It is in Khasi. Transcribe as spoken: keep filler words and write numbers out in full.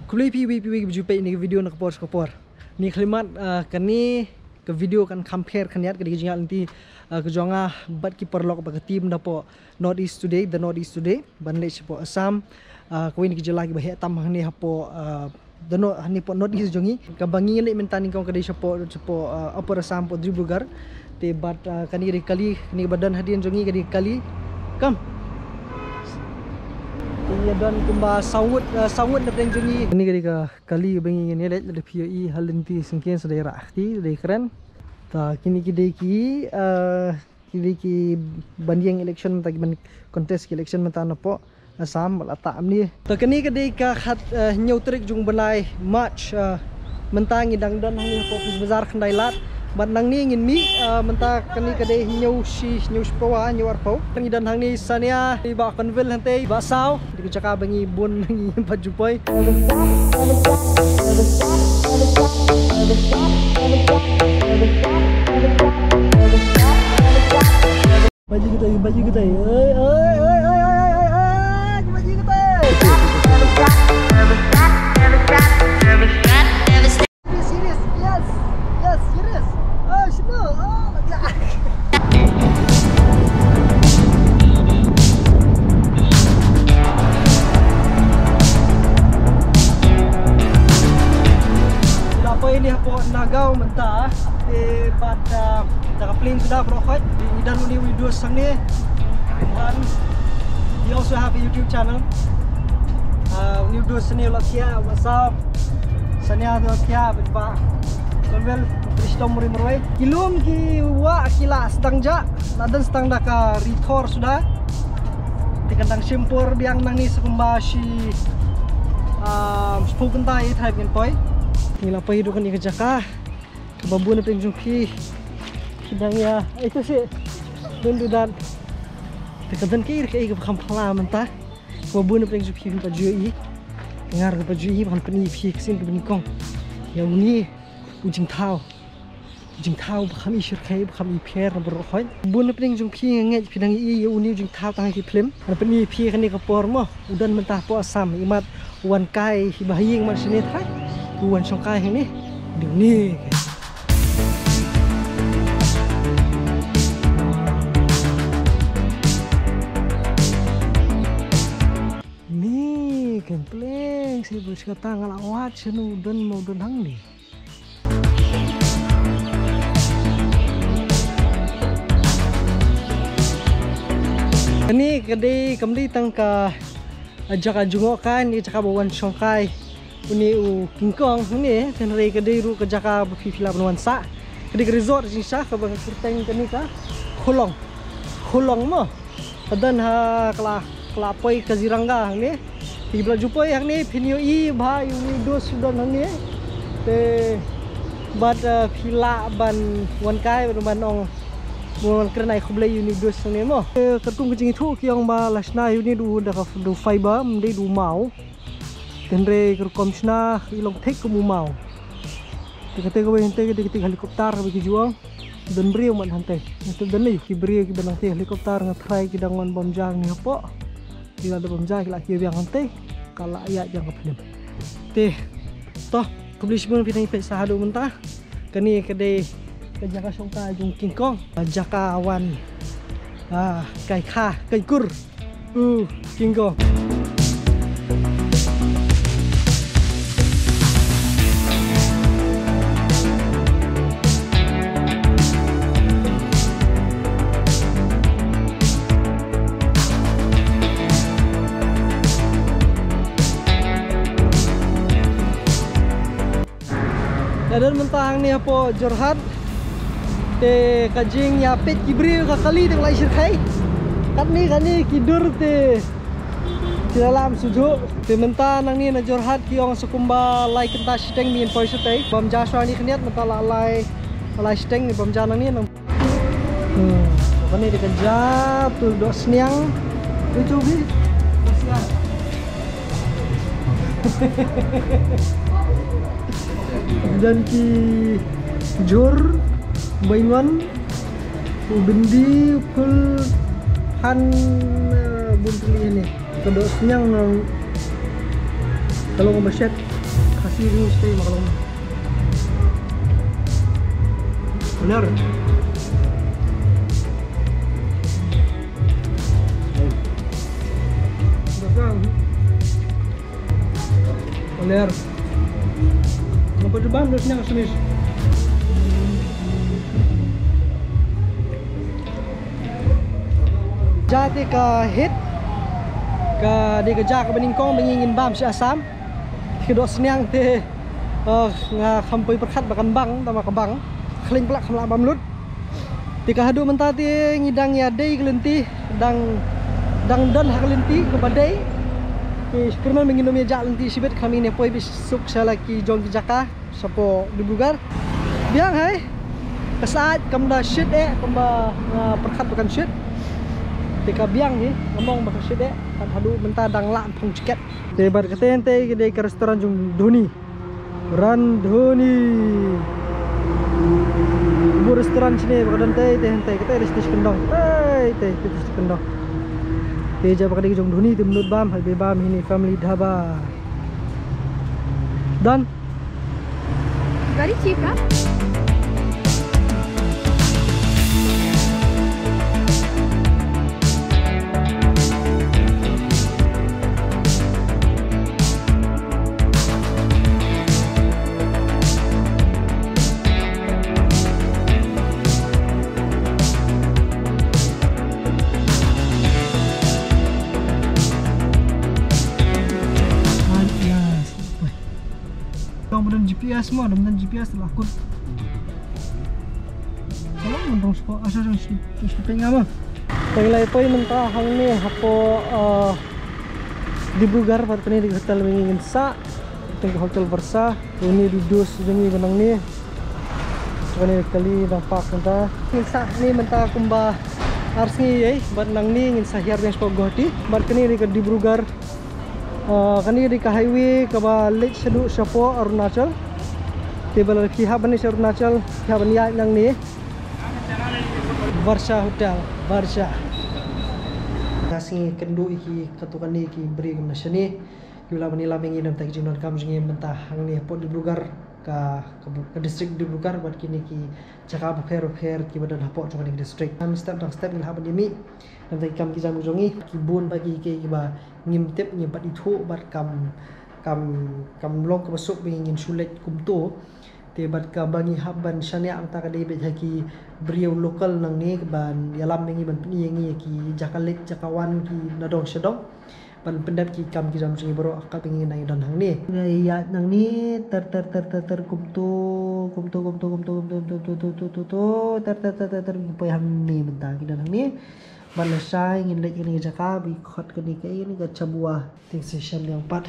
Khublei phi, phi, phi, phi, ju peit ïa kane ka video na ka por sha ka por. Ni khyllipmat, ah, kane ka video kan kham pher khyndiat, ka dei ka jingïaid lynti, ah, ka jong nga bad ki paralok bad ka team na poh North East Today, The North East Today, ban leit shapoh Assam, ah, kawei na ki jylla kiba heh tam hangne hapoh, ah, The North, hangne hapoh North East jong ngi. Kaba ngi leit mynta nyngkong ka dei shapoh, shapoh, ah, Upper Assam, hapoh Dibrugarh. Te bad, ah, kane ka dei ka kali, kane kaba don hadien jong ngi ka dei ka kali. Kam. Te ïa don kumba saw ngut, ah, saw ngut na pdeng jong ngi. Kane ka dei ka kali ba ngi ngin ïaleit, lada phi ïohi ha lynti syngkien sa dei rah kti, dei kren. Ta kine ki dei ki, ah, ki dei ki ban ïeng election, ta ki ban contest ki election mynta na poh Assam, ba la tah mynne. Ta kane ka dei ka khat, eh, hynñiew tarik jong u bnai March, eh, mynta ngi dang don hangne hapoh Office Bazar Khyndai Lad. Bad nangne ngin mih, eh, mynta kane ka dei hynñiew shi, hynñiew shiphew, hynñiew arphew. Ngi don hangne Sania, i Bah Konvil hangtei, Bah Saw. Dei ka jaka ba ngi bun ngi pat ju poi. Baju kita, baju kita. Oi, oi, oi, baju kita. Serious, serious. Yes, yes, serious. Oh, shino. Oh, ya. Suda poi ne hapoh Nagaon mynta. Te bad, ah, da ka plane suda baroh khoit. Ngi don une u Idus hangne. And he also have a YouTube channel. Ah, une u Idus hangne u la thiah, Bah Saw. Sania u la thiah, bad Bah Konvil, u shitom marwei marwei. Ki lum ki wah ki la sdang jah, la dang sdang da ka ri thor suda. Te kan dang shim por biang nangne sa kumba shi, ah, shiphew kynta ïa tharai ngin poi. Ngi la poi haduh kane ka jaka. Kaba bun na pdeng jong phi ki dang ïa, eh, to seh. Don dudan. Te ka don kaei kaei kaba kham phylla mynta. Kaba bun na pdeng jong phi phin pat ju ïohi. Nga ruh phin pat ju ïohi, ban pyni ïa phi ka sien kaba nyngkong. Ïa une u jingthaw. U jingthaw ba kham i shyrkhei, ba kham i pher na baroh khoit. Bun na pdeng jong phi nga ngeit phi dang ïohi ïa une u jingthaw tang ha ki phlim. Ngan pyni ïa phi kane ka por mo. U don mynta hapoh Assam, imat u wan kai hi ba ha ïing man shane trai. U wan shong kai hangne. Dei une. Ni kan pleng se bus kata nga la wad shano u don mo u don hangne. Kane ka dei kam dei tang ka, ah, jaka jngoh kai, ne jaka ba wan shong kai une u King Kong hangne, hynrei ka dei ruh ka jaka ba phi phi lah ban wan sah. Ka dei ka resort jingshisha kaba nga kyrteng kane ka Khulong. Khulong mo. Ka don ha ka la, ka la poi Kaziranga hangne. Phi ba la ju poi hangne phin ïohi bha ïa une u Idus u don hangne. Te bad, eh, phi lah ban wan kai ban ong, ban wan kren ai khublei ïa une u Idus hangne mo. Eh, katkum ka jingithuh ki ong ba la shna ïa une u da ka, da u fiber, ym dei da u maw. Hynrei ka rukom shna i long thik kum u maw. Te kata kawei hangtei ka dei ka helicopter kaba ki ju ong. Don briew mat hangtei. Nangta don lei ki briew kiba nangtei helicopter, nga tharai ki dang wan bam ja hangne hapoh. Ki la dep bam ja ki la kiew biang hangtei. Ka la ïaid biang ka phlim. Te to, khublei shibun phi dang ïa peit sa haduh mynta. Kane ka dei ka jaka shong kai jong King Kong. Jaka wan, ah, kai kha, kai kur. U King Kong. Nga don mynta hangne hapoh Jorhat. Te ka jingïapeit ki briew ka kali te ka la i shyrkhei. Katne katne ki dur te ki la lam sujuk. Te mynta nangne na Jorhat ki ong sa kumba lai kynta shiteng ngin poi shatei. Bam ja shuwa ni khyndiat mynta la lai, la lai shiteng, bam ja nangne nang Hmm, kane dei ka ja, tu doh sniang. Tu tu bi. Doh sniang. Don ki jhur, baingon, u bindi, phul, phan, eh, bun tylli ne. Ka doh sniang nang. Ka long ba shet. Khasi ni stay ma ka long. Benar. Benar. Ngapa jubam dos nyang semis. Jaka ka hit ka dei ka jaka ba nyngkong ba ngi ngin bam sha Assam. Ki dok sniang te, eh, nga kham poi pyrkhat ba kan bang, tama ka bang. Khleng plak kham lah bam lut. Te ka haduh mynta te ngi dang ïa dei ka lynti, dang, dang don ha ka lynti kaba dei. Te kyrmen ba ngin ym ïa jah lynti shibit, khlem ïa poi bit suk sha la ki jong ki jaka shapoh Dibrugarh. Biang hai. Ka sait kam da shit eh, kam ba nga pyrkhat ba kan shit. Te ka biang hi, nga mong ba ka shit eh, kat haduh mynta dang lah phong jacket. Te bad kata hynte ka dei ka restaurant jong Dhoni. Randhoni. Bu restaurant shane ba ka don te, te hynte kata dei station kyndong. Te, te, te station kyndong. Te jaka ba ka dei jong Dhoni te mynta bam, hai be bam hini family dhaba. Done. Very cheap, huh? At last. Tang ba don G P S mo, don G P S lah kut. Salam, mun rong spo, asa rong spo, spo pengama. Tang lai poi mynta hangne hapoh, eh, Dibrugarh, bad kane dei ka hotel ba ngi ngin sah. Tang ka Hotel Varsha. Une u dei u dos jong ngi ba nangne. Kane kali dang park mynta. Ngin sah ne mynta kumba ar sngi ei, bad nangne ngin sa hiar biang shapoh Guwahati. Bad kane dei ka Dibrugarh. Ah, kane dei ka highway kaba leit shaduh shapoh Arunachal. Te ba la phi hap ban leit sha Arunachal, phi hap ban ïaid nangne. Varsha Hotel, Varsha. Nga sngew kynduh ïa ki katto katne ki briew na shane. Ki la ban ïalam ïa ngi na bynta ki jingdonkam jong ngi mynta hangne hapoh Dibrugarh, ka, ka, ka district Dibrugarh, bad kine ki jaka bapher bapher kiba don hapoh jong kane ka district. Dang step dang step ngi la hap ban ïa mih na bynta ki kam ki jam jong ngi. Ki bun bha ki, ki, kiba ngim tip, ngim pat ithuh, bad kam, kam, kam long kaba suk ba ngin shu leit kumto. Te bad kaba ngi hap ban shaniah mynta ka dei beit ha ki briew local nangne ban ïalam ïa ngi, ban pyni ïa ngi ki jaka leit jaka wan, ki nadong shadong. Ban pyndep ki kam ki jam jong ngi baroh katba ngi nang don hangne. Ngi ïaid nangne, ter ter ter ter ter, kumto, kumto, kumto, ter ter ter ter ter ter, ngi poi hangne mynta ngi don hangne. Bad lashai ngin leit kane ka jaka ba khot kane ka, kane ka Chabua. Te shisha liang pat.